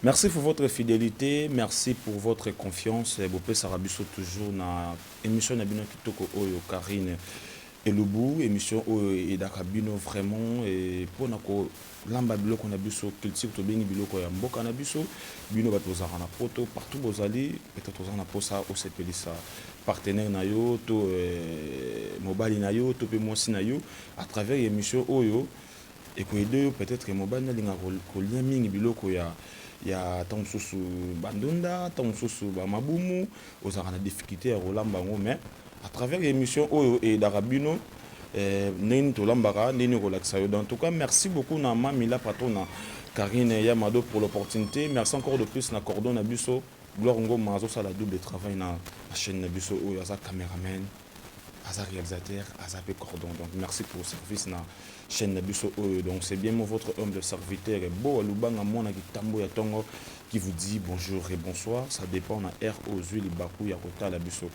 Merci pour votre fidélité, merci pour votre confiance. Bopesaka biso toujours na émission na bino kitoko oyo Carine Elubu, émission oyo edaka bino vraiment et pona ko lamba biloko na biso culture tobengi biloko ya mboka na biso. Bino bato bozalaka na poto partout bozali, peut-être oza na posa osepelisa partenaire na yo to mobali na yo to pe mwasi na yo à travers émission oyo ekoyede yo. Peut-être mobali nalinga kolia mingi biloko ya ntango mosusu bandunda, ntango mosusu bamabumu, ozalaka na difficulté ya kolamba yango, mais à travers émission oyo eyedaka bino ndenge nini tolambaka, ndenge nini kolakisa yo. En tout cas, merci beaucoup na Mamila patona Karine Yamado pour l'opportunité. Merci encore de plus na cordon na biso Gloire Ngoma, azosala double travail na chaîne na biso oyo, aza caméraman, aza réalisateur, aza pe cordon. Donc merci pour le service na chaîne na biso oyo. Donc c'est bien moi, votre humble serviteur Bo Lubanga mwana kitambo ya tongo, qui vous dit bonjour et bonsoir, ça dépend na heure ozwi libaku ya kotala biso.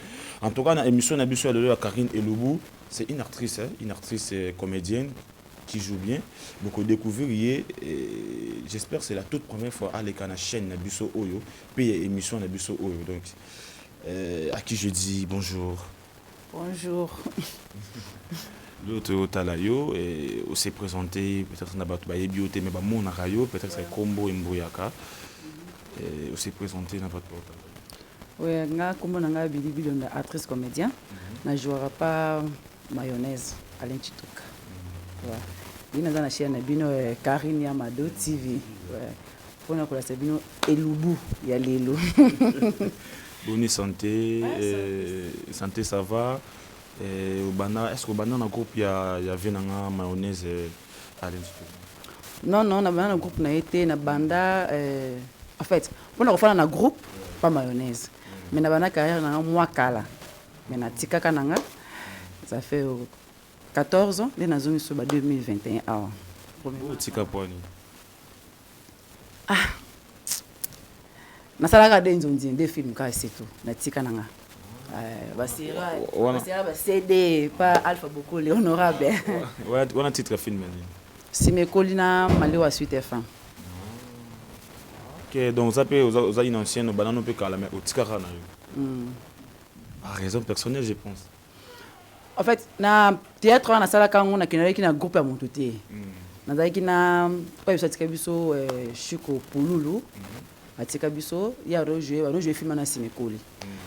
En tout cas, na émission na biso ya lelo ya Carine Elubu, c'est une actrice, hein, une actrice comédienne qui joue bien. Beaucoup découvrir et j'espère c'est la toute première fois à l'écran na chaîne na biso oyo pe émission na biso oyo. Donc à qui je dis bonjour. Bonjour. L'autre otala yo et on s'est présenté, peut-être na bato bayebi yo te, mais bamonaka yo, peut-être c'est kombo embrouillaka et on s'est présenté na bato otala. Ouais, nga kombo na nga Billy Bilonda, actrice comédien. Na jouera pas mayonnaise Alain Tshituka. Ouais. Bino naza na chaîne na bino Carine Yamado TV. Ouais. Mpona kolakisa bino elubu ya lelo. Bonne santé, santé ça va. Obanda, est-ce que obanda na groupe ya vie nanga mayonnaise Alain Tshituka? Non, na banda na groupe na ye te, na banda en fait, mpona kofanda na groupe pas mayonnaise. Mais na banda carrière nanga mwa kala. Mais natikaka nanga, ça fait 14 ans nde nazongi so ba 2021 awa. Otika pwani? Ah, nasalaka de nzonzi nde film kaka, c'est tout, natika nanga. Basera ba CD pa Alpha Bokole honorable. Wana titre film nini? Nsima ekoli na Malewa Suite F1. Ok, donc oza mpe oza une ancienne, obanda mpe kala, mais otikaka na yo par raison personnelle, je pense. En fait, na théâtre wana nasalaka yango, nakendaki na groupe ya moto te. Nazalaki na oyo biso atika biso, Shiko Pululu atika biso, ye azojoue film na nsima ekoli.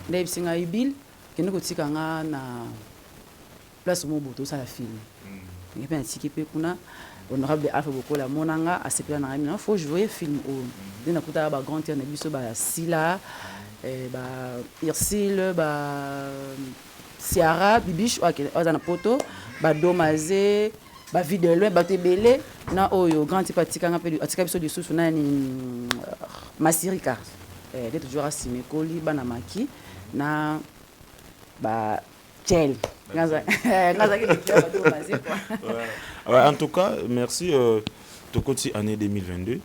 Nde ayebisi ngai: "Bill, kende kotika nga na place moko boye, tosala film." Ndenge mpe natiki mpe kuna, honorable Alpha Bokola amona nga, asepela na ngai: "Mina faut jouer film oyo." Nde nakutaka bagrand terre na biso, basila, ba Ursile, ba Siara Bibiche oyo aza na poto, badomaze, bavie de loin, bato ebele na oyo grand type atikanga mpe atika biso lisusu nani, Masirika. Nde toujours asima ekoli bana maki na ba chel ngazaki. Ouais, en tout cas merci. Tokoti année 2022,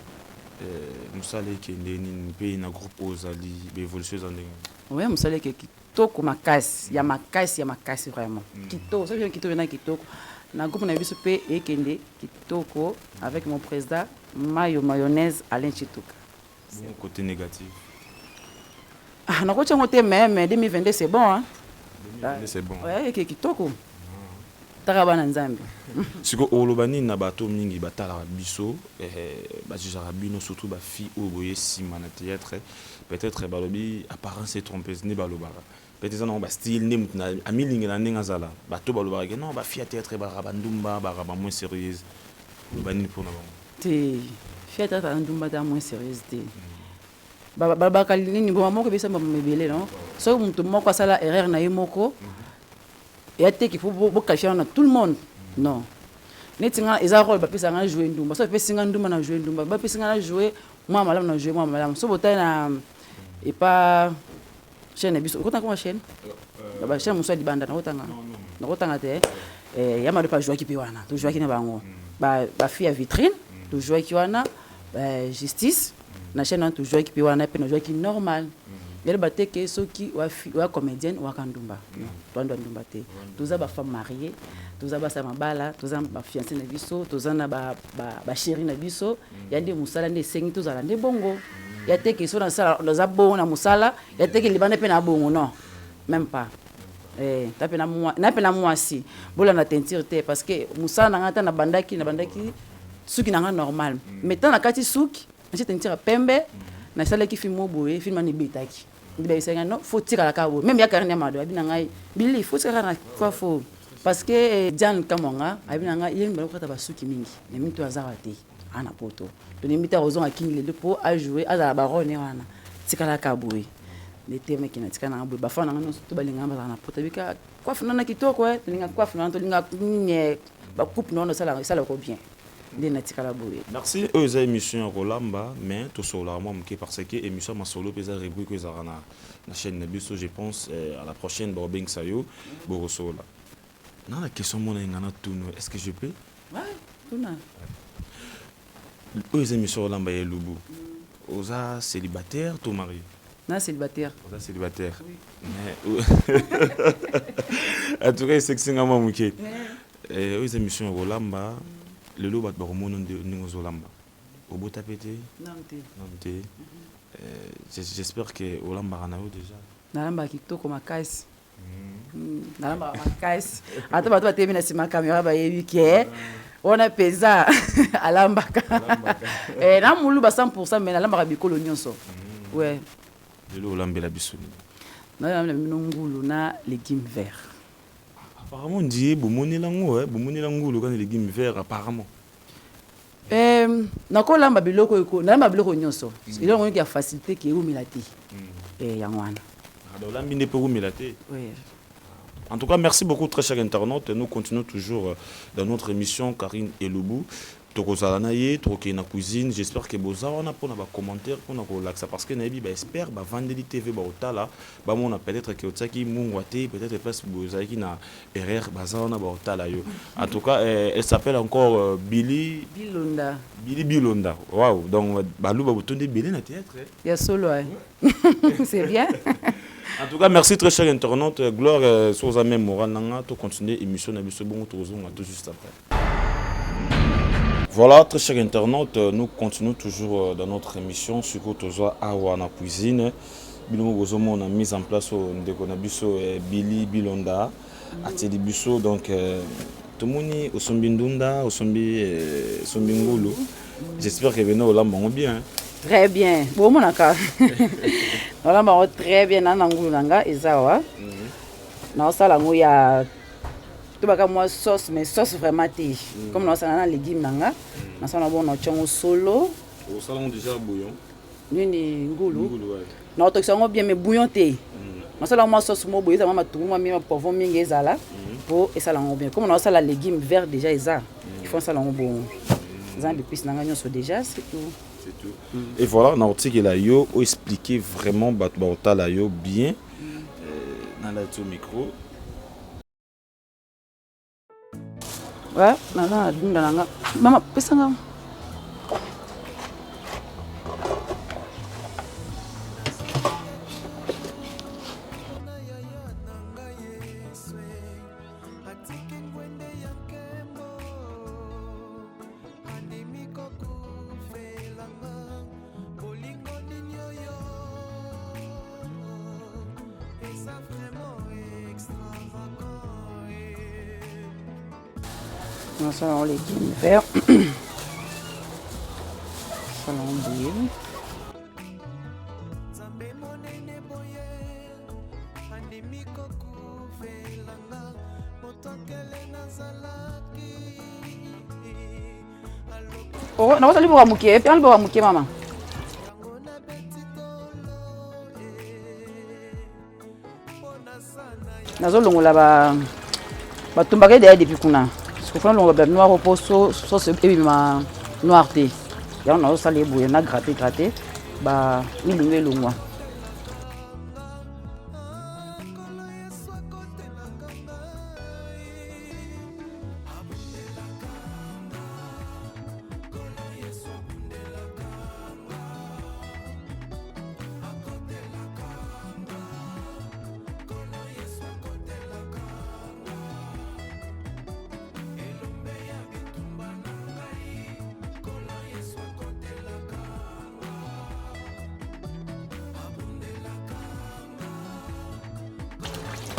mosala ekende nini mpe na groupe oyo ozali, baévolution eza ndenge? Oui, mosala eke kitoko makasi, ya makasi, ya makasi vraiment. Kitoko, soki kitoko ena kitoko na groupe na biso mpe ekende kitoko avec mon président Mayo Mayonnaise Alain Tshituka. Bon, côté négatif? Ah, nakoti yango te, mais 2022 c'est bon, hein? 2022 c'est bon. Ouais, eke kitoko taka bana Nzambe. Sikoyo oloba nini na bato mingi batalaka biso, bajugeaka bino, surtout bafille oyo boye nsima na théâtre? Peut-être balobi apparence est trompeuse, nde balobaka peut-être eza nango bastyle nde motu amilingela ndenge azala. Bato balobaka ke non, bafille ya théâtre bazalaka bandumba, bazalaka bamoins sérieuse. Oloba nini mpona bango? Te, fille ya théâtre ndumba te, moins sérieuse te. Balobaka nini, ngoma moko ebesa bamama ebele. Non, soki moto moko asala erreur na ye moko eya te qu'il faut boqualifie na tout le monde, non. Neti nga, eza rôle bapesa nga, joue ndumba. So bapesi nga ndumba, na joue ndumba. Bapesi nga na joue mwa malamu, na joue mwa malamu. So botali na epa chaîne na biso, okotanga koma chaîne, bachaîne mosusu ya libanda, nakotanga te. Ya mado mpe ajouaki mpe wana, tojouaki na bango bafille ya vitrine, tojouaki wana justice. Na chaîne wana tozwaki mpe wana mpe nazwaki normal. Yaloba te ke soki oya comédienne owaka ndumba. Non, toanda ndumba te. Toza bafemme mariée, toza basa mabala, toza bafiancé na biso, toza na bachéri na biso. Ya nde mosala nde esengi tozala nde bongo. Ya te ke so nasala naza bongo na mosala, ya te ke libanda mpe na bongo, non, même pas. Ta mpe na mpe na mwasi bolanda teinture te, parce que mosala na ngai, ata nabandaki suki na ngai normal, mais ntango nakati suki, natie teinture ya pembe, nasalaki film mo boye, film wana ebetaki. Nde bayebisaki ngai: non, faut tikala kaka boye. Même ya Karine ya Mado abi na ngai: Bili, faut tikala kaka na coiffe, parce que Diane Kamwanga abi na ngai ye mibale kokata basuki mingi, mais mingi to azawa te aa na poto. Tonembi te akozonga Kingi lelo mpo ajoue, azala barone wana, tikala kaka boye. Nde temeki na tika nanga boye. Bafana nanga nyonso to balingaka bazala na poto, abika coiffe nana kitoko, tolinga coiffe nana, tolinga nini, bacoupe nana esalaka bien. Nde natikala boye. Merci. Oyo eza émission ya kolamba, mais tosololaka mwa moke, parce que émission ya masolo mpe eza rubrique oyo ezalaka na chaîne na biso. Je pense à la prochaine bakobengisa yo, bokosolola. Na question mona yenga na tuno, est ce que je peux? Ouais, tuna. Oyo eza émission ya kolamba ya Elubu. Oza célibataire to marié? Na célibataire. Oza célibataire, mais en tout cas esekisinga mwa moke. Oyo eza émission ya kolamba. Lelo bato bakomona ndenge ozolamba. Obota pe te? Nanu te. Nanu te. J'espère que olambaka na yo déjà. Nalambaka kitoko makasi. Nalambaka makasi, ata bato batelemi na nsima caméra bayebi ke wana mpenza alambaka. Na moluba 100, mais nalambaka bikolo nyonso, ouais. Lelo olambela biso nini? Nalambela bino ngulu na légume vert. Apparemment ndie bomonela yango, bomonela ngulu kaka légume vert apparemment. Nakolamba biloko, nalamba biloko nyonso. Eloko oyoki ya facilité ke ewumela te, yango wana. Olambi nde mpe ewumela te. Oui. En tout cas, merci beaucoup, très chers internautes. Nous continuons toujours dans notre émission Karine Elubu. Tokozala na ye, tokokende na cuisine. J'espère que boza wana mpona bacommentaire, mpona kolakisa, parce que nayebi baexpert bavandeli TV, baotala, bamona peut-être ke otiaki mungwa te, peut-être place boye ozalaki na erreur. Baza wana, baotala yo. En tout cas, elle s'appelle encore Billy Bilonda. Billy Bilonda, wow. Donc baluba botondi ebele na théâtre. Ya solo, c'est bien. En tout cas, merci, très cher internaute. Gloire, soza même moral nanga, to continuer émission na biso bongo, tozonga tout juste après. Voilà, très cher internaute, nous continuons toujours dans notre émission sur tozwa awa na cuisine. Bino bozomona mise en place oyo ndeko na biso Billy Bilonda atieli biso. Donc tomoni osombi ndunda, osombi ngulu. J'espère que bino olamba yango bien. Très bien, bomonaka nalamba yango très bien. Na ngulu na nga eza awa, naosala yango ya tobaka mwa sauce, mais sauce vraiment te. Comme naosala na légume na nga, nasala bongo, naotya yango solo. Osala yango déjà bouillon? Nini, ngulu? Naotokisa yango bien, mais bouillon te. Nasala yango mwa sauce mo boye, ezala mwa matungulu, mwa mingi, poivron mingi ezala mpo esala yango bien. Comme naosala légume vert déjà eza, il faut nasala yango bongo. Eza na bipisi na ngai nyonso déjà, c'est tout. C'est tout. Et voilà, naotikela yo oexpliquer vraiment bato baotala yo bien. Nalati yo micro. Ouais, naza na dunda na nga. Mama, pesanga. Nasala yango légume vert, nasala yango boye. Nzambe monene boye andimi kokufelanga, moto akele nazalaki. Nakosala liboka moke, mpe liboka moke, mama. Yango nabeti tolo mpona sana. Nazolongola batumbaka ye deya depuis kuna, parce que fona longola ba noir mpo sauce ebima noir te. Yango nazosala ye boye, na gratte gratte ba milingo elongwa. Nkolo Yesu akotelaka ngai, abundelaka nga. Nkolo Yesu abundelaka nga.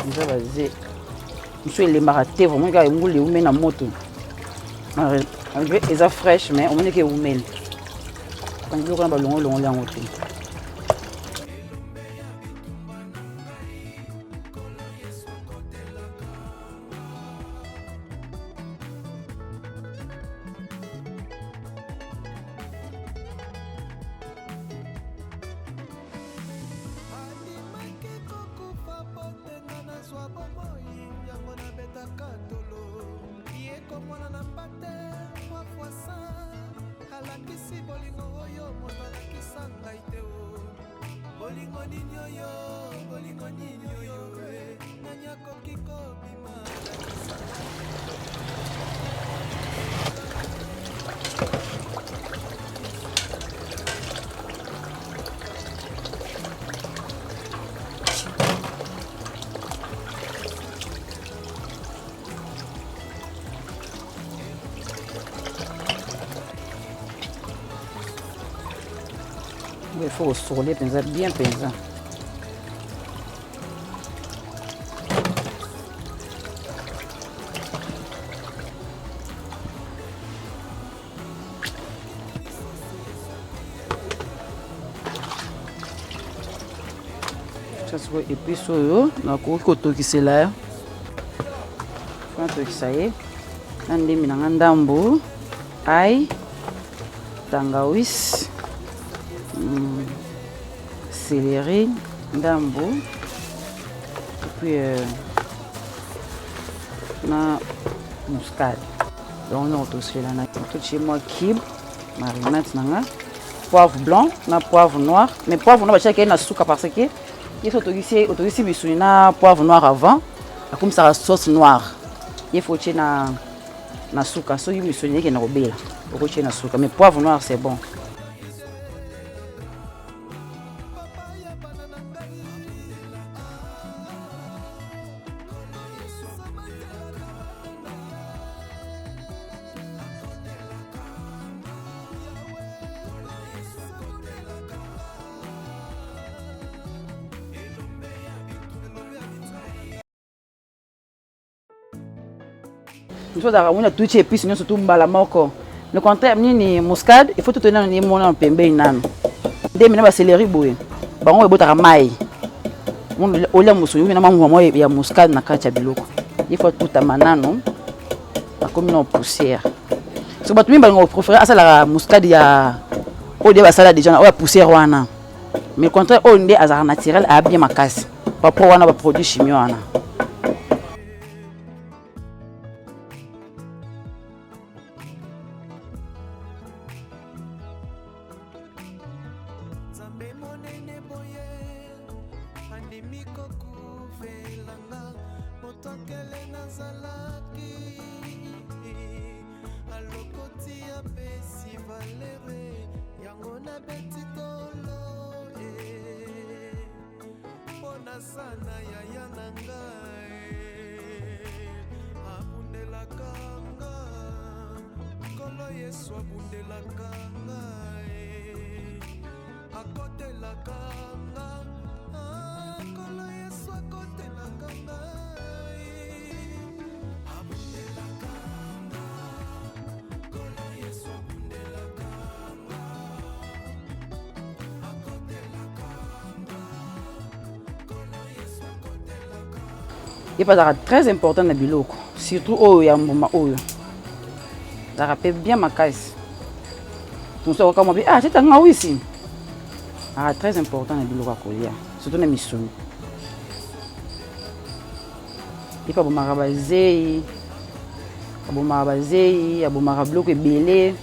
Eza baze mosusu elembaka te vraiment, kaka ngulu ewumeli na moto. Eza fraîche, mais omoni ke ewumeli, biloko na balongolongoli yango te. Andimaki kokufa po te nga nazwa bomoi, yango nabetaka tolo ye komwana na mpate mwa fwasa. Alakisi bolingo oyo moto alakisa ngai te. O bolingo nini oyo, bolingo nini oyo, eh, nani akoki kobima? Il faut kosokola mpenza bien mpenza. Sikoyo épice oyo nakoki kotokisela yo, natokisa ye na ndembi na nga, ndambu ai, tangawisi, céleri ndambu, et puis na muscade. Donc na kotokisela na totie mwa cube marinade na nga, poivre blanc na poivre noir. Mais poivre noir batiaki ye na suka, parce que ye so otokisi misuni na poivre noir avant, akomisaka sauce noire. Ye faut otie na suka. Soki misuni ekenda kobela, okotie na suka, mais poivre noir, c'est bon. Papa ya bana na ngai, Yesu abatelaka bana na ye. Yawe, Yesu akotelaka nga. Elombe ya bitumba. Mosusu azalaka moni atuti épice nyonso tu mbala moko. Le contraire, nini, muscade, il faut tout nano ye mona pembeni nano, nde mina bacéleri boye, bango ebotaka mai. Olia mosuni na mangwa mwa ya muscade na kati ya biloko, il faut tutama nano, akomi na poussière. So bato mingi balinga préféré asalaka muscade ya oyo nde basala déjà, oyo ya poussière wana. Mais contraire, oyo nde azalaka naturel, aya bien makasi par rapport wana baproduit chimie wana. Nzambe monene boye andimi kokufelanga, moto akele nazalaki, alokoti, apesi valeur, yango nabeti tolo mpo nasana yaya na ngai. Abundelaka nga, Nkolo Yesu abundelaka ngai, akotelaka nga. Ah, Nkolo Yesu akotelaka ngai, abundelaka nga. Nkolo Yesu abundelaka nga, akotelaka nga. Nkolo Yesu akotelaka. Ye mpe azalaka très important na biloko, surtout oyo ya mbuma oyo azalaka mpe bien makasi. Mosusu akokamwa mpe, ah, tetanga wisi, azalaka très important na biloko ya kolia, surtout na misuni. Ye mpe abomaka bazei, abomaka bazei, abomaka biloko ebele,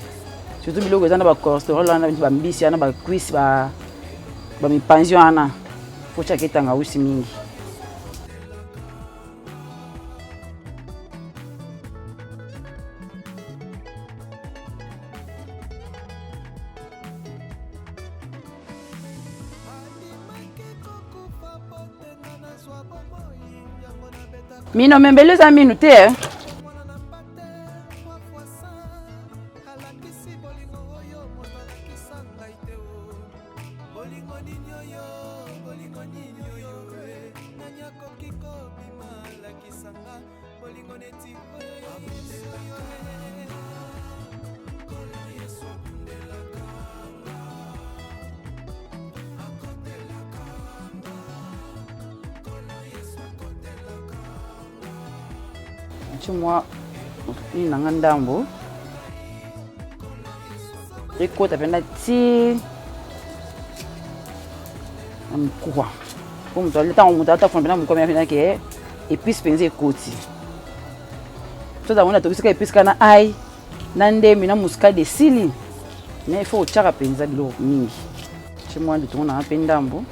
surtout biloko eza na bacholestérol wana, bambisi wana, bacuisse, bamipanzi wana, faut tiaka etangawisi mingi. Andimaki kokufa po te nga nazwa bomoi, yango nabetaka. Mino membele eza minu te, eh? Mwana na mpate mwa fwasa alakisi bolingo oyo moto alakisa ngai te. O bolingo nini oyo, bolingo nini oyo, eh, Nani akoki kobima alakisa nga bolingo neti oyo ya Yesu oyo eh. Nkolo Yesu abundelaka nga, akotelaka nga. Nkolo Yesu akotelaka nga. Natie mwa nini na nga ndambo ekota mpenza ti na mokuwa po moto ntango moto atafuna mpenza mokuwa mpenza ke epice mpenza ekoti soki yango natokisi kaka epice kaka na ai na ndembi na muscade esili mais il faut otyaka mpenza biloko mingi tie mwa litongo na nga mpe ndambo.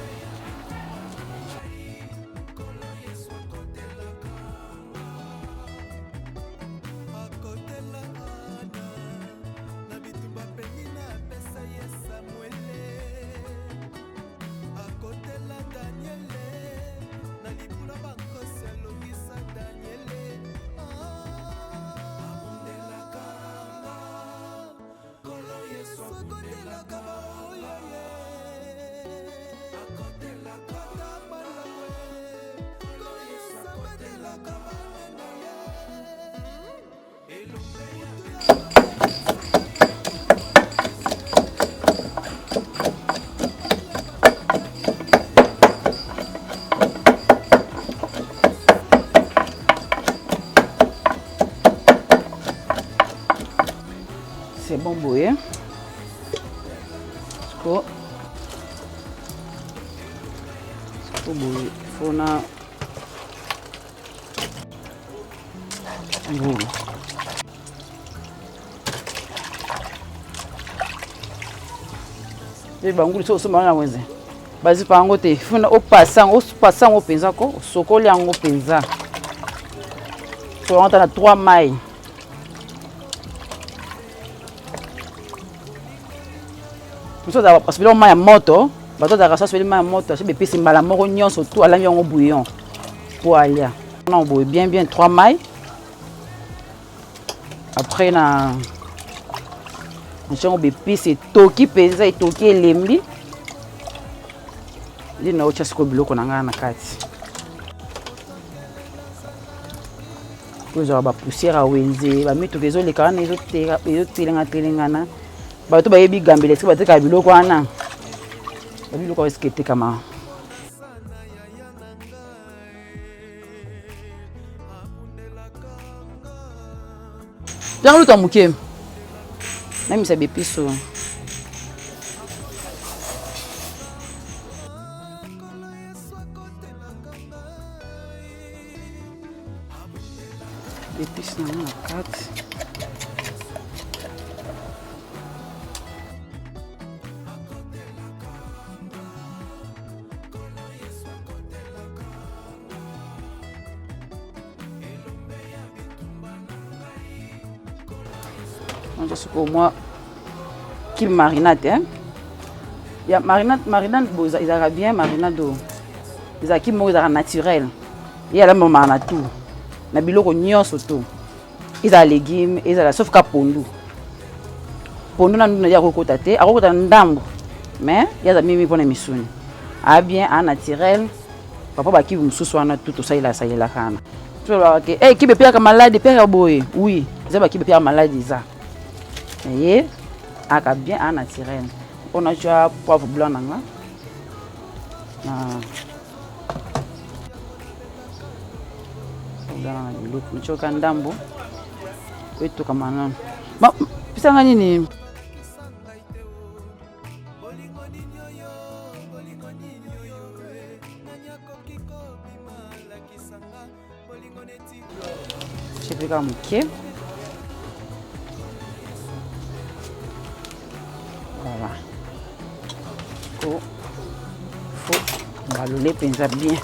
C'est bon boye. Siko siko boye fona ngulu. Mpe bangulu soki osomba na wenze bazipa yango te, funa opasa yango, opasa yango mpenza ko osokoli yango mpenza so yango ata na 3 mai. Mosusu azalaka asopeli mai ya moto, bato azalaka so asopeli mai ya moto asobi epesi mbala moko nyonso tu alambi yango bouillon po alia na boye bien bien 3 mai. Après na ntiango bepisi etoki mpenza, etoki elembi nde naotya sikoyo biloko na ngai na kati. Oyo ezalaka bapoussière ya wenze, bamituka ezoleka wana ezotelenga-telengana. Bato bayebi gambela esika batekaka biloko wana, babiloko yango esika etekama. Yango luka moke namisa bepiso. Epice na ngo na kati. Nzo sikoyo mwa cube marinade, hein? Ya marinade, marinade bo ezalaka bien, marinade oyo ezalaka cube moko ezalaka naturel, ye alambamaka na tout, na biloko nyonso tout, ezala légume, ezala sauf ka pondu. Pondu na ndunda ye akokota te, akokota ndambo, mais ye aza mingi mpona misuni. A bien, a naturel. Papa bakibe mosusu wana tout tosalela salelaka wana. Tolobaka ke hey, kibe epiaka maladi, epiaka boye. Oui, eza bakibe epiaka maladi eza. Ye aka bien a naturel. On a tya poivre blanc na nga. Na blanc na biloko. Nityoka ndambo. Etokama nano. Ma pisanga nini? Chepeka moke. Voilà. Ko faut balole mpenza bien.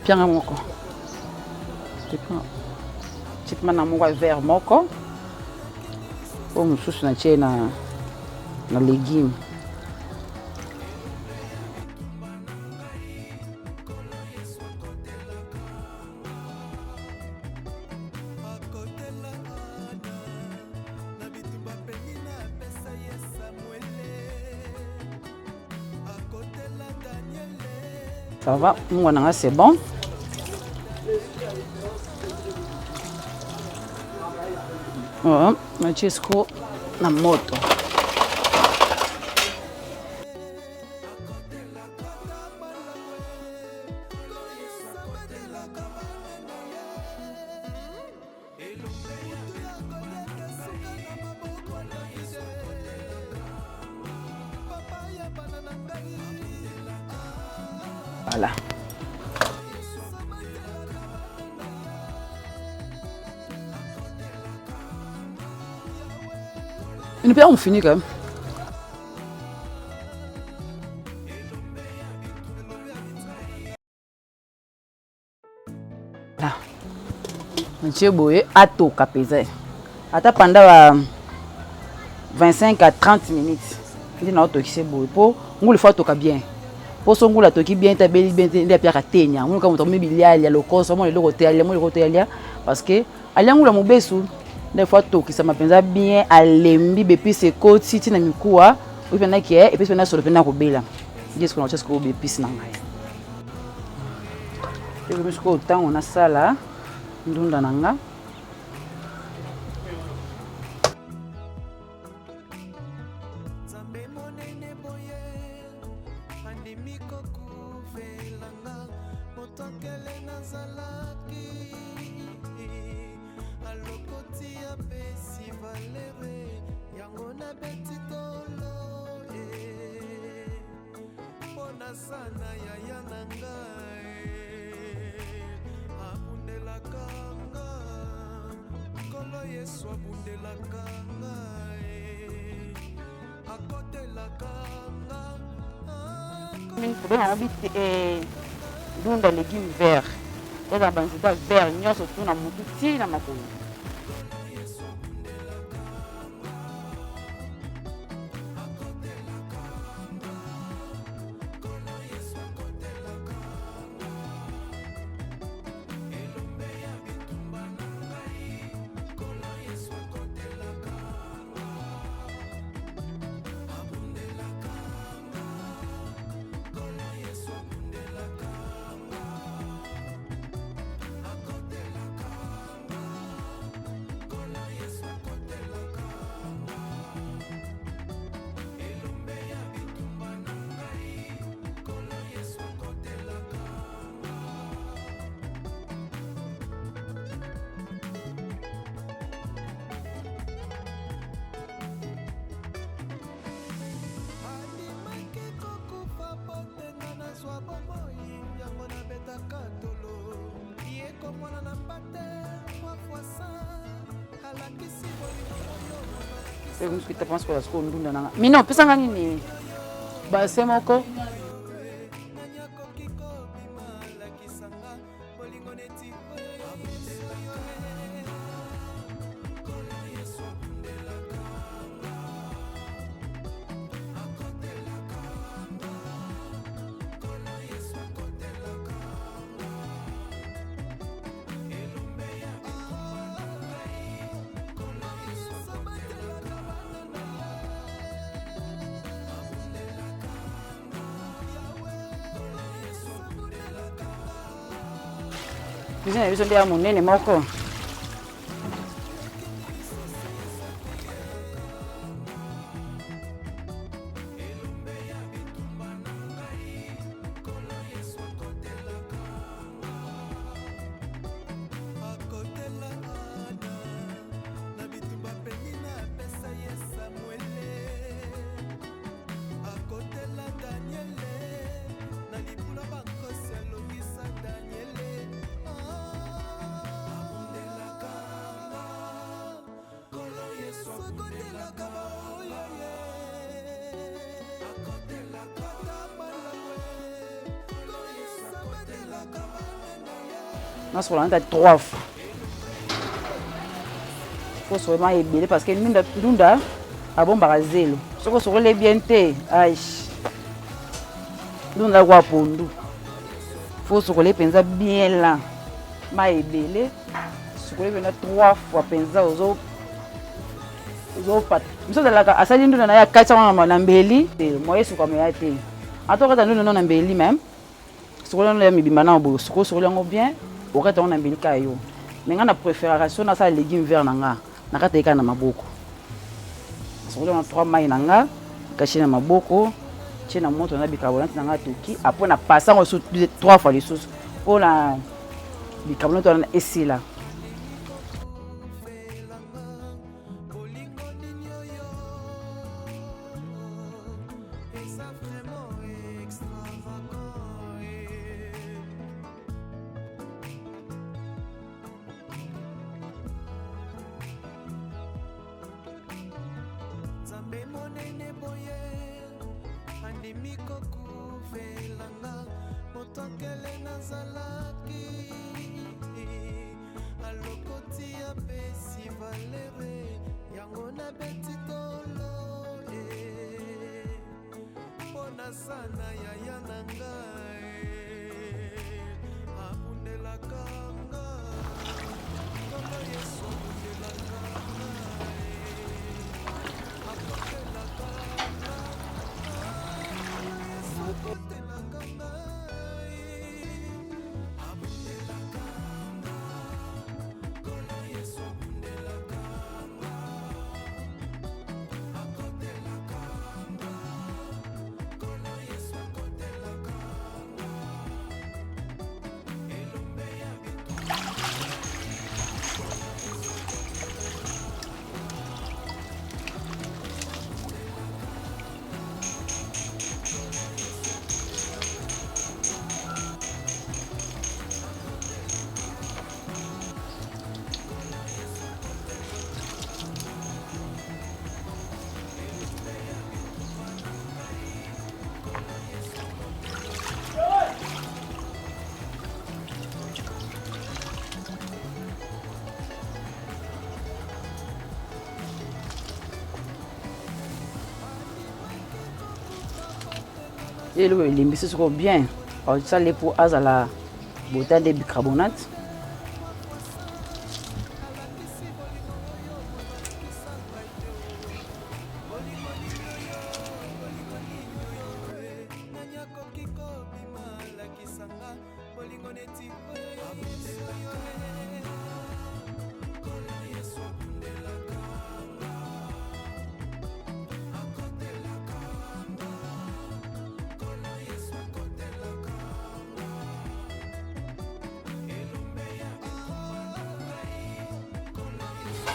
Pianga moko. Tipima na moko ya verre moko. Oyo mosusu natie na na légume. Ça va, mungwa na nga c'est bon. Oh, natie siko na moto. Voilà. Une paire, on finit quand même. Natie boye atoka mpenza ata panda ba 25 à 30 minutes nde naotokise boye mpo ngulu fo atoka bien mpo so ngulu atoki bien te abeli bien te nde apiaka tenya ngulu kaka moto akomi bilialia lokoso amona eloko te alia mona eloko te alia parce que alia ngulu ya mobesu nde fo atokisama mpenza bien alembi bepise ekoti ntina mikuwa oyo mpenza ke epesi mpenza solo mpenza kobela nde sikoyo naotya sikoyo bepise na ngai Ekomi sikoyo ntango nasala ndunda na nga. Nzambe monene boye andimi kokufela nga moto akele nazalaki alokoti apesi valere yango nabeti tolo eh. Mpo naza na yaya na ngai abundelaka nga nkolo yesu abundelaka ngai akotelaka nga. Tobengaka biti eh, ndunda legume vert ezala banzete ya vert nyonso tu na motu ti na makolo. Andimaki kokufa po te nga nazwa bomoi yango nabetaka tolo ye komona na mpate mwa alakisi bolingo oyo. Sikoyo ndunda nanga mino opesanga nini base moko. Nani akoki kobima alakisanga bolingo neti oyo ya Yesu oyo. Cuisine na biso nde ya monene moko. Akotela Ana na bitumba penina apesa ye Samuele akotela Daniele na libula bankosi alongisa Daniele abundelaka nga Nkolo Yesu akotelaka baoyo ye akotelaka malangwe Nkolo Yesu abatelaka bana na ye. Nasokola nata 3 fois faut sokola ebele parce que ndunda, ndunda abombaka zelo soki osokoli bien te ai ndunda kwa pondu faut osokole mpenza bien la mai ebele sokoli mpenza 3 fois mpenza ozo ozopata mosu azalaka asali ndunda na ye akati yango na mbeli te moye esukama ya te ata okata ndunda no na mbeli meme. Sokoli yango ya mibimba na boye, sokoli sokoli yango bien, okata yango na mbilika ya yo. Mais nga na preferaka so nasala legume vert na nga, nakata ye kaka na maboko. Sokoli yango 3 mayi na nga, kache na maboko, tie na moto na bicarbonate na nga toki, après na passe yango lisusu 3 fois lisusu mpo na bicarbonate wana esila. Nzambe monene boye andimi kokufela nga moto akele nazalaki alokoti apesi valere yango nabeti tolo eh. mpo nasana yaya na ngai abundelaka nga kolo yesu abundelaka ngai akotelaka nga yesu akotelaka ngai abundelaka nga kolo yesu abundelaka nga akotelaka nga kolo yesu akotelaka nga elombe ya bitumba. Eloko elembisi soko bien osali mpo azala bota nde bicarbonate.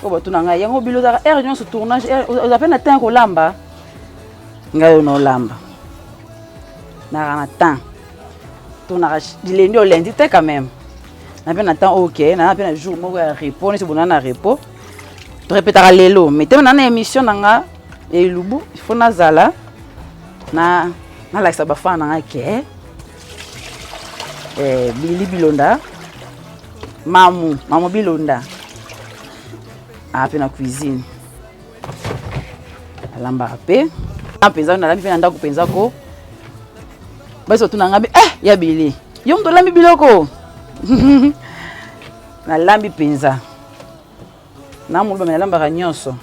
Oyo batuna ngai yango bilo ozalaka heure nyonso tournage, oza mpe na temps ya kolamba. Ngai oyo naolamba naka na temps, tournaka du lundi au lundi te quand même, na mpe na temps ok, naa mpe na jour moko ya repos neti bona na repos torepetaka lelo, mais te na na émission na nga ya elubu il faut nazala na nalakisa bafana na nga ke eh, Billy Bilonda mamu mamu Bilonda ape na cuisine alambaka mpe mpenza nalambi mpe na ndako mpenza ko basi batuna ngai eh, ya Billy yo moto olambi biloko nalambi mpenza na moluba me nalambaka nyonso.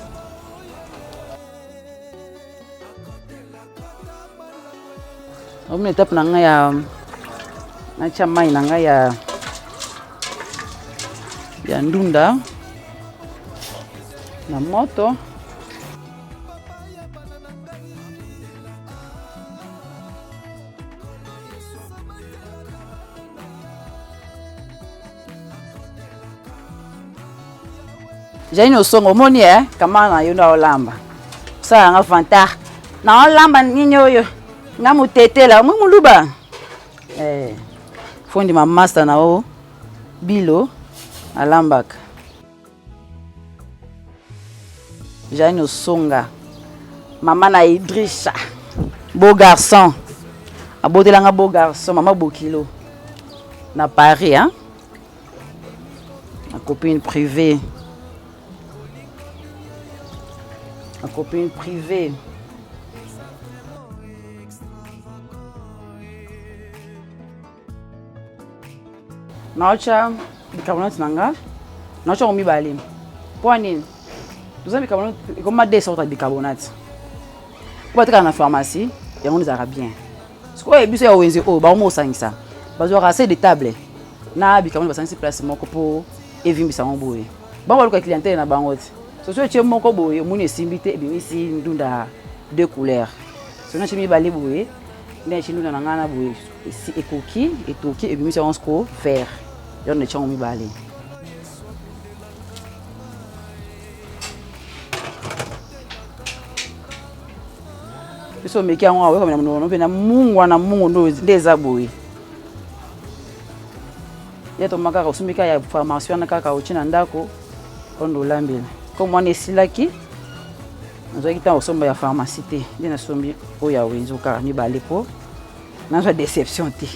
Omona etape na ngai ya natya mai na ngai ya ya ndunda na moto. Janine Osongo omoni eh kama na yo na olamba osala yanga vantar na olamba nini oyo nga motetela omoi moluba eh, fondi mamasta na o bilo alambaka. Janine Osonga mama na Idrissa beau garçon abotelanga beau garçon mama bokilo na Paris hein? Ma copine privée. Ma copine privée. Naotya bicarbonate na nga, naotya yango mibale. Mpo ya nini? Toza bicarbonate ekoma deux sortes ya bicarbonate. Mpo batekaka na pharmacie, yango ezalaka bien. Sikoyo biso ya wenze oyo bango mosangisa. Bazwaka assez de table na bikamoni, basangisi place moko mpo evimbisa yango boye. Bango baluka clientèle na bango te. Soso etie moko boye, omoni esimbi te, ebimisi ndunda deux couleurs. Soki natie mibale boye, nde natie ndunda na ngai na boye, ekoki etoki, ebimisi yango siko vert. Yango natie yango mibale. Biso omeki yango awa, oyokamela monoko mpe na mungwa na mungu nde eza boye. Ye toma kaka osombi kaka ya pharmacie wana, kaka otie na ndako ondo olambela. Comme wana esilaki, nazwaki ntango kosomba ya pharmacie te, nde nasombi oyo ya wenze kaka mibale mpo nazwa déception te.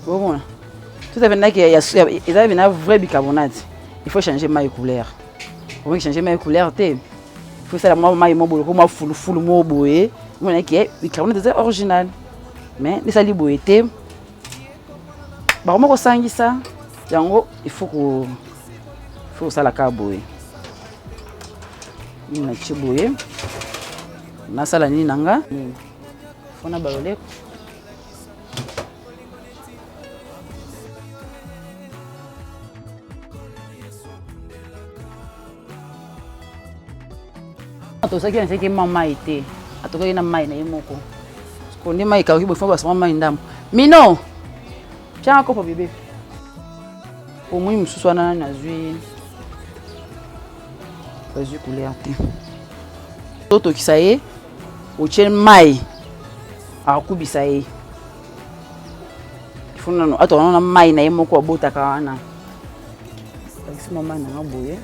Bomona tout à fait ndaki eza bina vrai bicarbonate. Il faut changer mai couleur. Okoki changer mai couleur te, il faut esala mwa mai mo boye, mwa fulufulu mo boye. Omonaki bicarbonate eza original, mais esali boye te. Bakoma kosangisa yango, il faut ko faut kosala kaka boye. Nini natie boye, nasala nini na nga fona baloleko. Tosaki nasaki ma mai te, atokaki na mai na ye moko. Ko nde mai ekauki boye, fo basoma mai ndambo. Mino tianga kopo bebe. Omoi mosusu wana nani azwi, bazwi couleur te. Totokisa ye, otie mai, akubisa ye. Ifo nano atoka na mai na ye moko abotaka wana. Bakisi mwa mai nanga boye.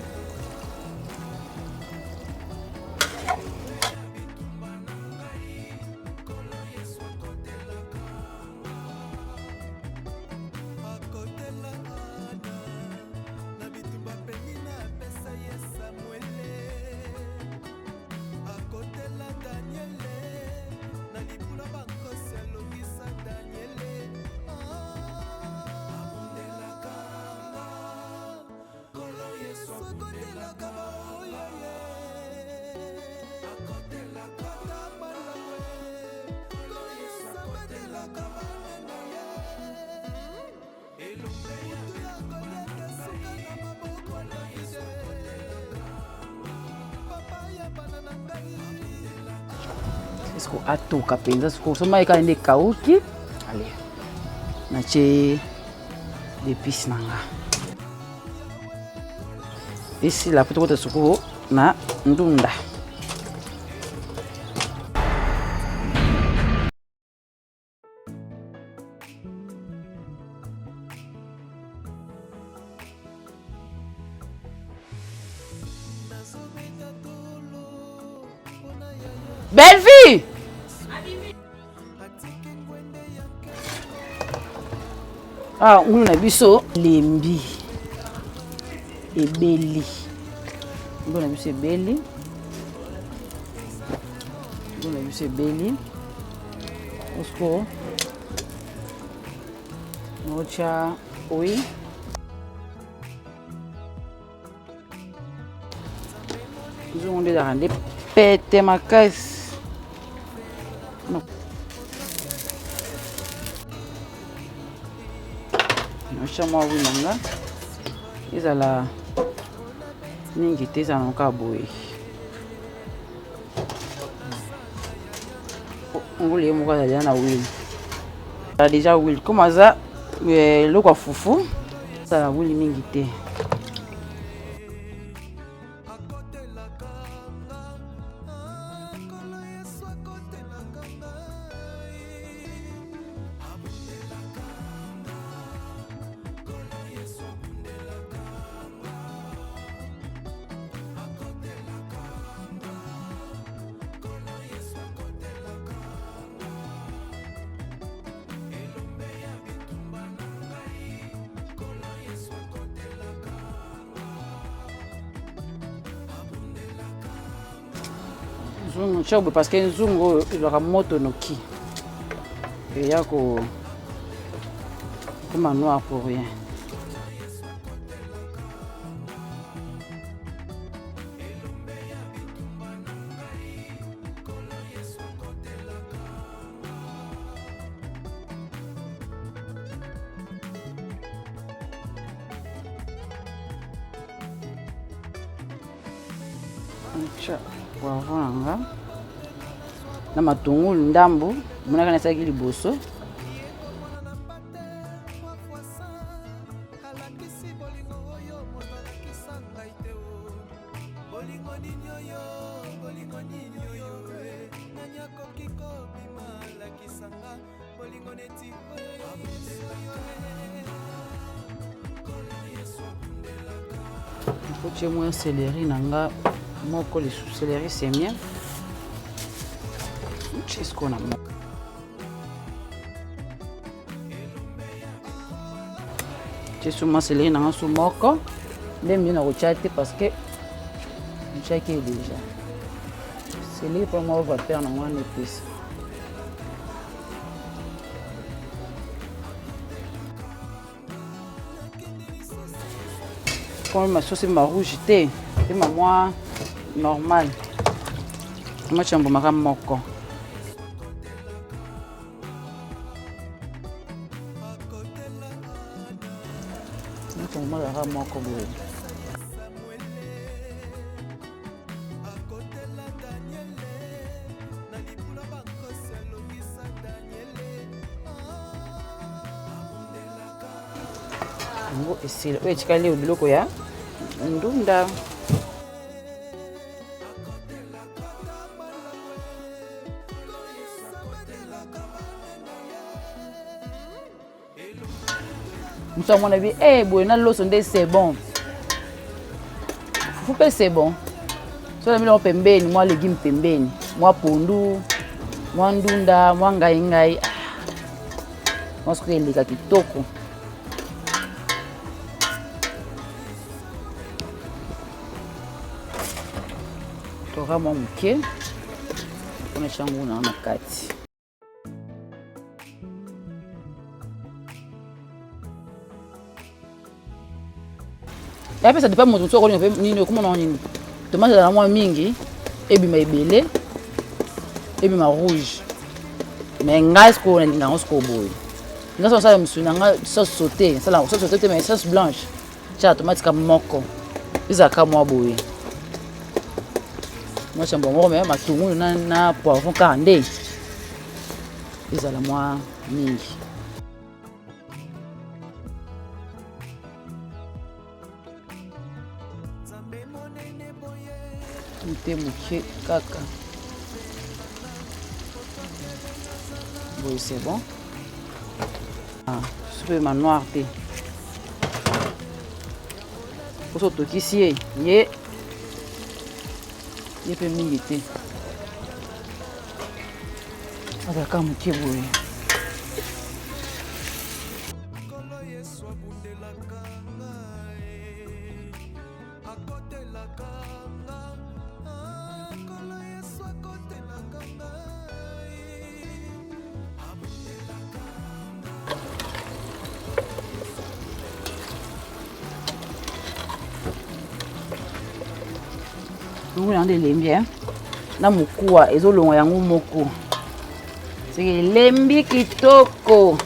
Siko atoka mpenza, siko so mai kaka nde ekauki. Ale, natie d'épice na nga, esila po tokota sikoyo na ndunda. Belle vie. Ah, ngulu na biso lembi ebeli, ngulu na biso ebeli, ngulu na biso ebeli. Osiko notya oi nzungu nde ezalaka nde pete makasi. Natya mwa wi na nga, ezala mingi te, ezala kaka boye. Ngulu ye moko azali na huile, azala déjà huile comme aza eloko ya fufu, ezala huile mingi te. Nzungu tia boye parce que nzungu oyo ezwaka moto noki eya ko koma noir pour rien. Tya poivron na nga na matungulu ndambu monaka nasalaki liboso. Nakotie mwa céleri na nga moko lisusu, céleri semien tie sikoyo na moko. Tie so mwa céleri na nga so moko nde mie nakotia te parce que ntiaki ye déjà céleri mpo mwa vapeur na ngo wana epesa. Comme sauce ma rouge te ema mwa normal tomate ya mbuma moko. Tomate ya mbuma kaka moko boye. Yango esili oyo etikali oyo biloko ya ndunda. Moto amona bi eh boye na loso nde c'est bon, fufu mpe c'est bon. So na biloko pembeni, mwa légume pembeni, mwa pondu, mwa ndunda, mwa ngai ngai, mwa soki eleka kitoko. Toka mwa moke mpona tyango na kati. Ya pesa depa moto mosusu akolinga mpe nini okomona nini tomate ezala mwa mingi ebima ebele ebima rouge, mais ngai sikoyo nalinga yango sikoyo boye. Ngai soki nasala misuni na ngai sauce sauté, nasala sauce sauté te mais sauce blanche, tiaka tomate ka moko ezalaka mwa boye, mwa chambo moko, mais matungulu na poivron kaka nde ezala mwa mingi. Mote moke kaka boye, c'est bon. Ah, supe ma noir te poso otokisi ye ye ye mpe mingi te, azalaka moke boye. Yango yango elembi eh? Na mokuwa ezolongwa yango moko, seke elembi kitoko.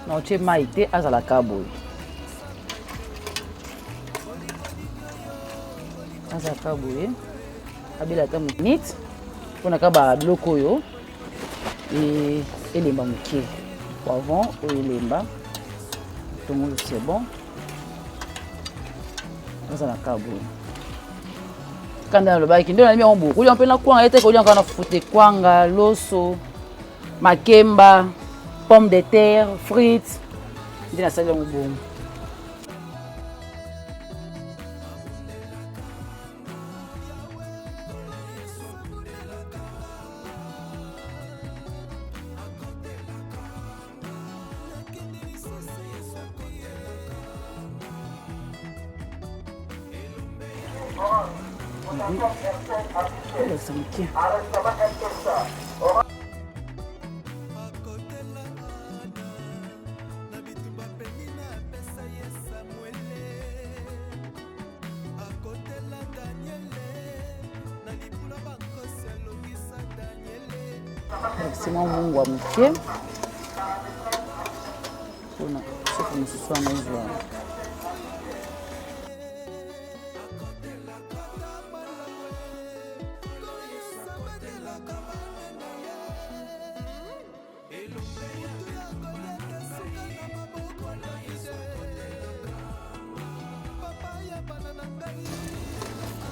Na otie mai te, azalaka boye, azalaka boye. Abela ata minute mpona ka ba biloko oyo elemba moke. Poivron oyo elemba, tongolo c'est bon. Azala kaka boye. Kanda nalobaki nde nayebi yango boye kolia mpe na kwanga ete kolia kaka na fute kwanga, loso, makemba, pomme de terre, frites, nde nasali yango bongo. Bakisi mwa mungwa moke mpona soki mosusu wana ezwa.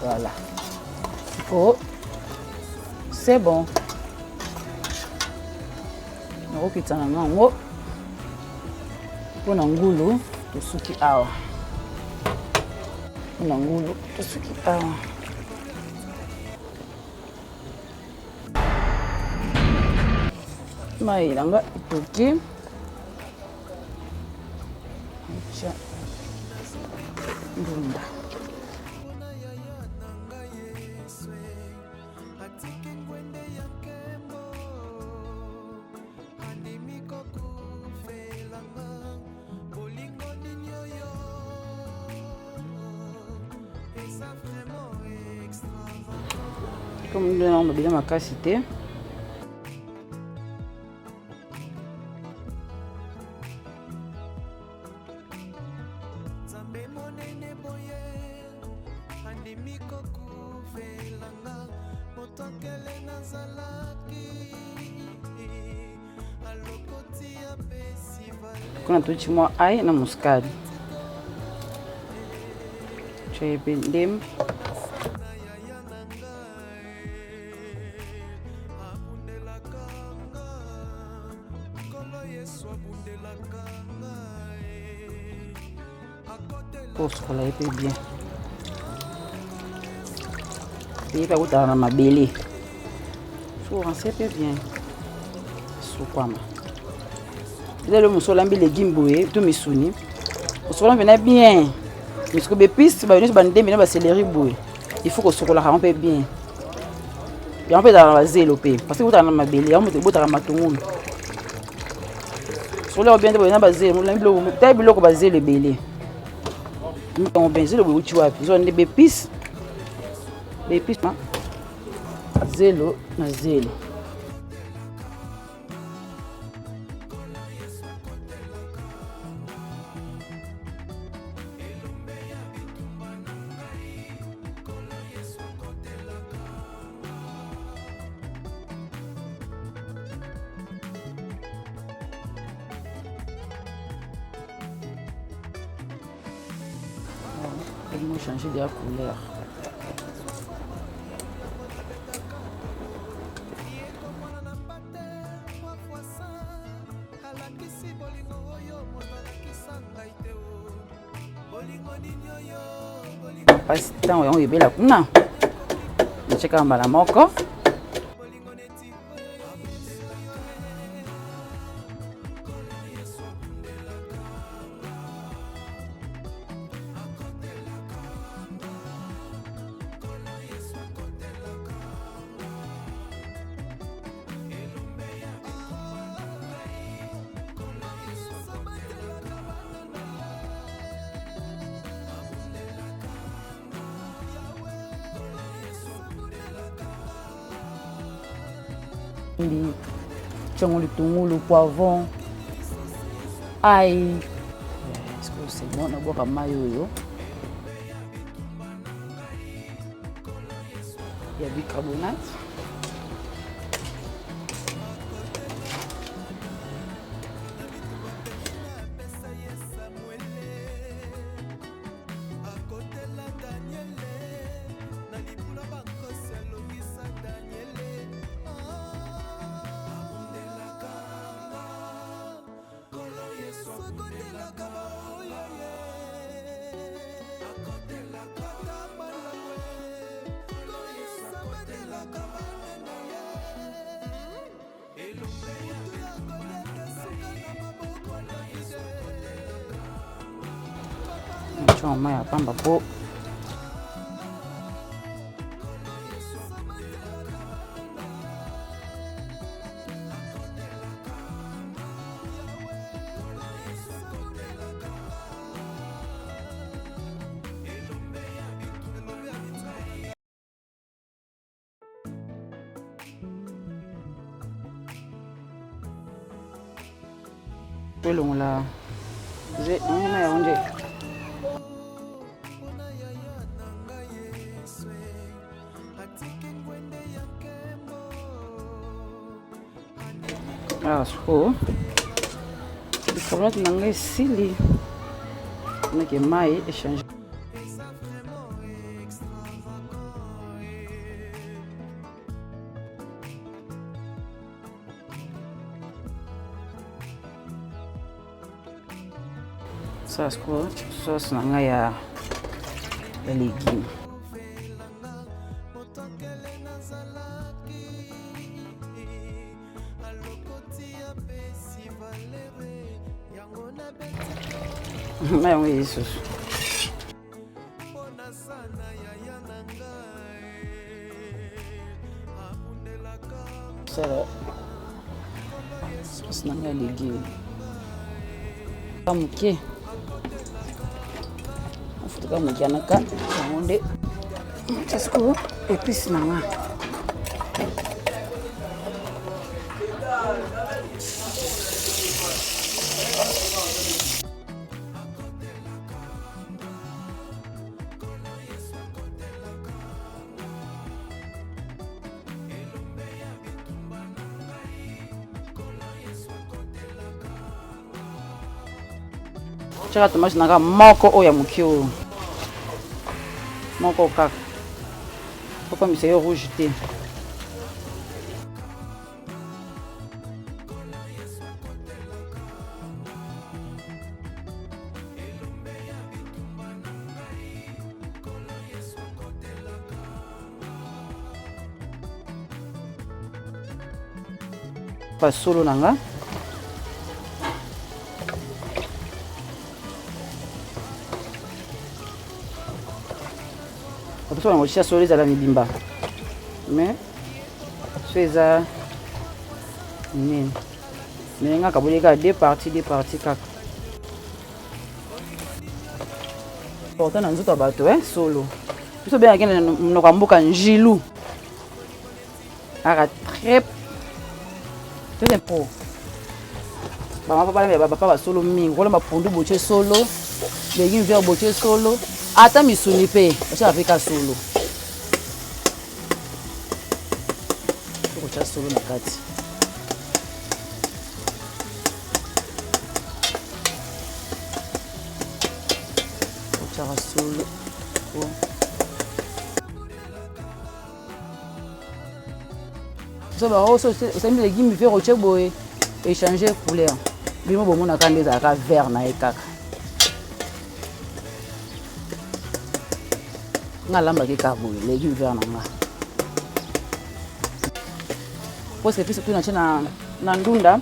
Voilà. Oh, c'est bon. Nakokitisa na ngango mpo na ngulu tosuki awa. Mpo na ngulu tosuki awa. Mai na nga etoki. Tya ndunda. Comme nde na mabele makasi te. Nzambe monene boye andimi kokufelanga moto akele nazalaki alokoti apesi valeur. Kuna tuti mwa ail na muscade. Tye mpe ndembe. Kosukola ye mpe bien. Ye mpe akutana na mabele. Faut rincer mpe bien. Sukwama. Eza lelo mosu olambi légume boye to misuni. Osukola mpena bien. Misiko b'épice ba nyonso bandembe na ba céleri boye. Il faut kosukolaka yango mpe bien. Yango mpe ezalaka na bazelo mpe parce que ekutaka na mabele yango moto ebotaka matungulu. Sokola yango bien te boye na bazelo, olambi biloko, tala biloko bazelo ebele. Yango bien zelo boye euti wapi? Ezwa nde b'épice. B'épice zelo na zelo. Ils changer de la couleur. Mpasi ntango yango ebela kuna natiaka mbala moko. Tiango litungulu, poivron, ail. Est-ce que c'est bon? Nabwaka mai oyo. ya bicarbonate. Mama ya pamba po Tolongola na yango nde awa sikoyo bicarbonate na ngai esili nake mai echange. Sala sikoyo sauce na ngai ya légume. Na yango ye lisusu sala sauce na ngai ya légume ka moke, mafuta ka moke anaka yango nde tia sikoyo épice na nga. Tiaka tomate na nga moko oyo ya moke, oyo moko kaka, okomisa yo rouge te. Basolo na nga bato yango tia solo ezala mibimba, mais so eza minene, mais nga kaboli kaka deux parties, deux parties kaka. Important na nzoto ya bato, eh, solo biso obengaki na monoko ya mboka njilu, aka très très impro. Bamama balambela bapapa basolo mingi, kolamba pondu botie solo, légume vert botie solo, ata misuni mpe batiaka mpe ka solo. Tokotya solo na kati, otyaka solo. So bango osali légume vert, otie boye, échanger couleur. Bino bomonaka nde ezalaka vert na ye kaka. Nga alambaki kaka boye légume vert na nga, po epice tu natie na ndunda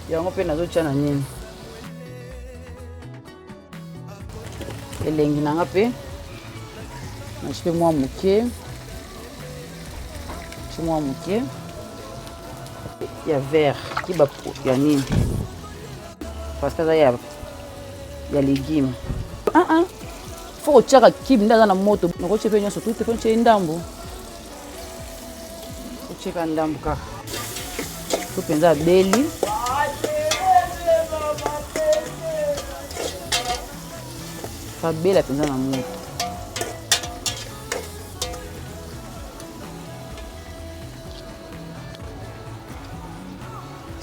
yango mpe nazotia na nini, elengi na nga mpe natie mpe mwa moke, tie mwa moke ya vert kiba ya nini, parce que aza ya légume. Ah ah, faut kotiaka kibe nde aza na moto. Nakotie mpe nyonso tu te, faut ntie ndambo, otieka ndambo kaka to mpenza abeli. Fabela mpenza na moto.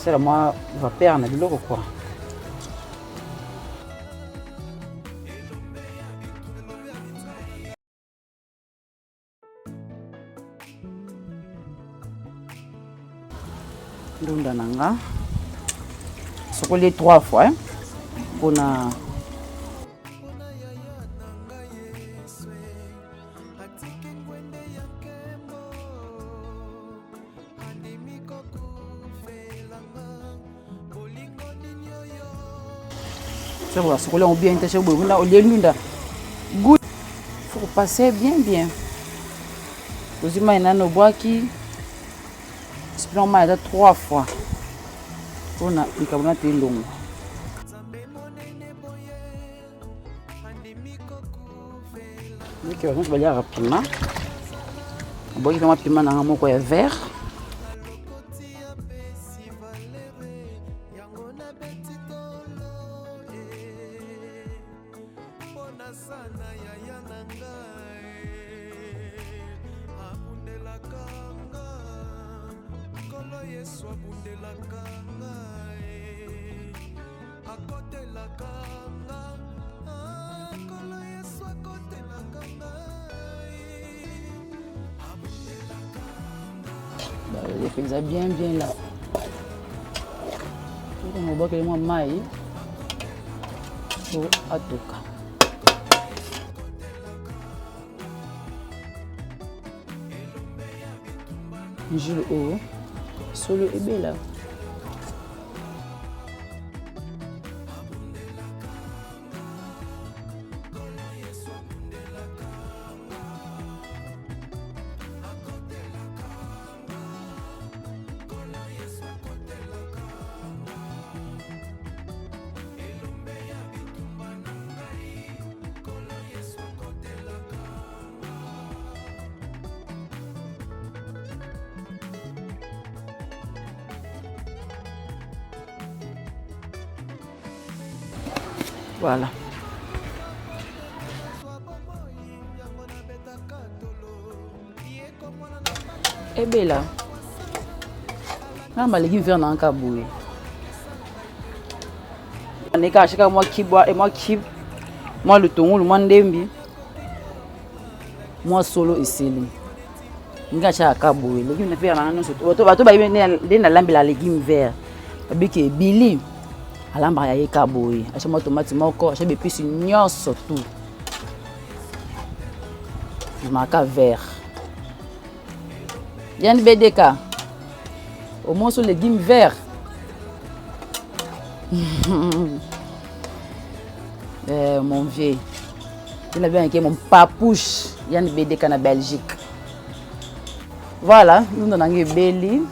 Esala mwa vapeur na biloko quoi. Ndunda na nga sokoli 3 fois hein, mpona soki basokoli yango bien te, soki boye kuna olie ndunda goût, faut kopasser bien bien. Ozwi mai nano, obwaki sipina mai ata 3 fois mpona bicarbonate elongwa. Oke, bato nyonso baliaka pima, abwaki mpe mwa pima nanga moko ya vert. Mpenza bien bien là, obwakeli mwa mai po atoka. Njulu oyo solo ebela. Voilà. Ebela nga maleki vert na nka boye, neka ashika mwa kibwa, mwa kib, mwa lutungulu, mwa ndembi, mwa solo esili. Nga atiaka boye légume vert nanga nyonso. Bato bayebi nde nalambela légume vert, babiki ebili alambaka ya ye ka boye, atia mwa tomate moko, atia bepisi nyonso tout, maka vert yani BDK au moins so légume vert. Mon vieux ina bien mon papouche yani BDK na Belgique. Voilà, ndunda nanga ebeli,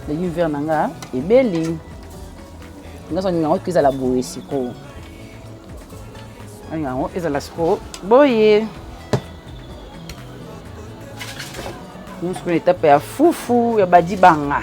légume vert na nga ebeli. Nyonso alinga yango ezala boye sikoyo, alinga yango ezala sikoyo boye. Sikoyo etape ya fufu ya badibanga.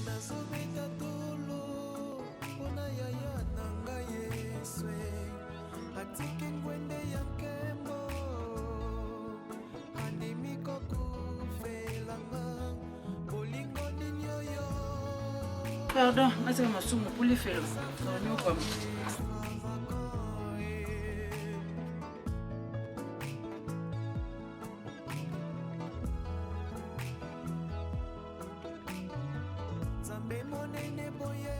Nazobeta tolo mpona yaya na ngai Yesu, atiki ngwende ya nkembo, andimi kokufelanga. Bolingo nini oyo? Pardon, nasala masumu pulifelo nyokwama. Nzambe monene boye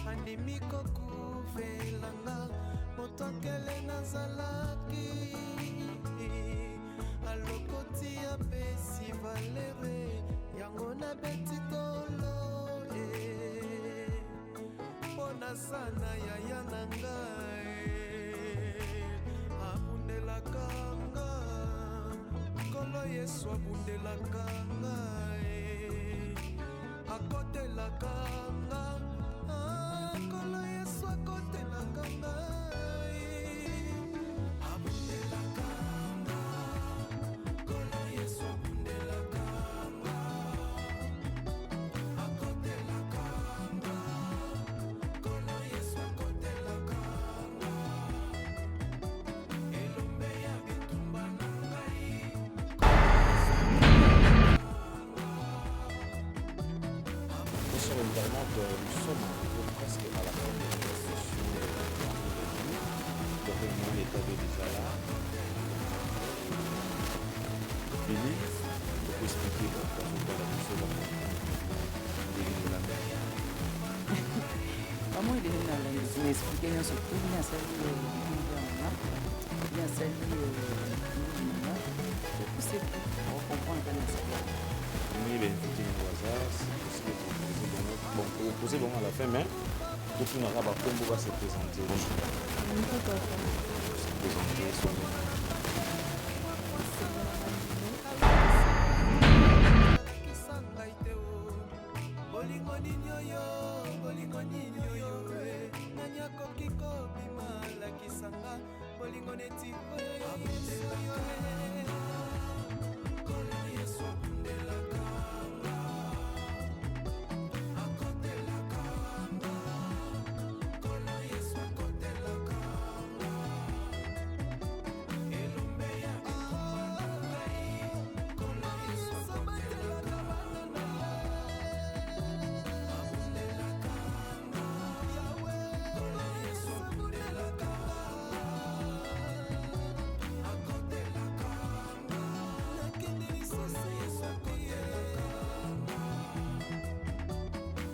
andimi kokufela nga, moto akele nazalaki, alokoti apesi valeur, yango nabeti tolo e mpo naza na yaya na ngai abundelaka nga, Nkolo Yesu abundelaka ngai, akotelaka nga. Ah, Nkolo Yesu akotelaka ngai, abundelaka nga, Nkolo Yesu abundelaka nga, akotelaka nga, Nkolo Yesu akotelaka nga, elombe ya bitumba na ngai. Sur Internet, nous sommes arrivés presque à la fin de notre session de réunion. L'état est déjà là. Billy, pour expliquer pourquoi je parle la biso ndenge nolanda. Bamoi ndenge na expliquer nyonso to bino asali mama bino asali mama epuse ocomprendre kani asali. Omoni bainvité nango baza, si possible toposer bango, bon, tokoposer bango à la fin, mais totunaka bakombo, base présenter. Bonjour, se présenter soi-même. Alakisa ngai te o bolingo nini oyo, bolingo nini oyo e, nani akoki kobima alakisa nga bolingo neti oyo ya Yesu oyo e. Nkolo Yesu abundelaka nga, akotelaka nga, Nkolo Yesu akotelaka nga, elombe ya bitumba na ngai, Nkolo Yesu akotelaka bana na ye, abundelaka nga, Nkolo Yesu abundelaka nga, akotelaka nga, nakende lisusu Yesu akotelaka nga,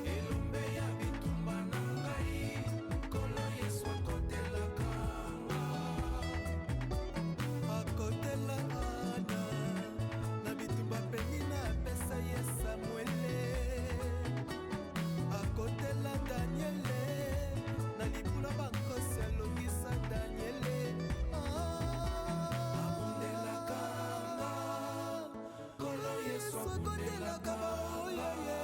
elombe ya bitumba na ngai, Nkolo Yesu akotelaka nga, akotela Ana na bitumba peni na apesa ye Samuele, akotela Daniele na libula bankosi alongisa Daniele, abundelaka nga, Nkolo Yesu akotelaka baoyo ye,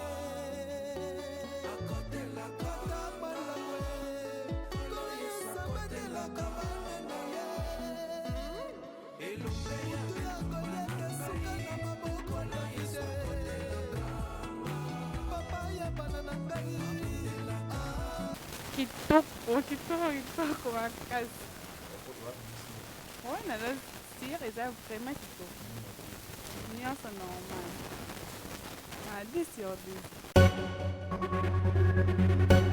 akotelaka malamu, Nkolo Yesu abatelaka bana na ye, elombe ya Goliate suka na maboko na Yesu, papa ya bana na ngai. Kitoko, kitoko, kitoko makasi. Oyo naza sûre, eza vraiment kitoko, nyonso normal, 10 sur 10.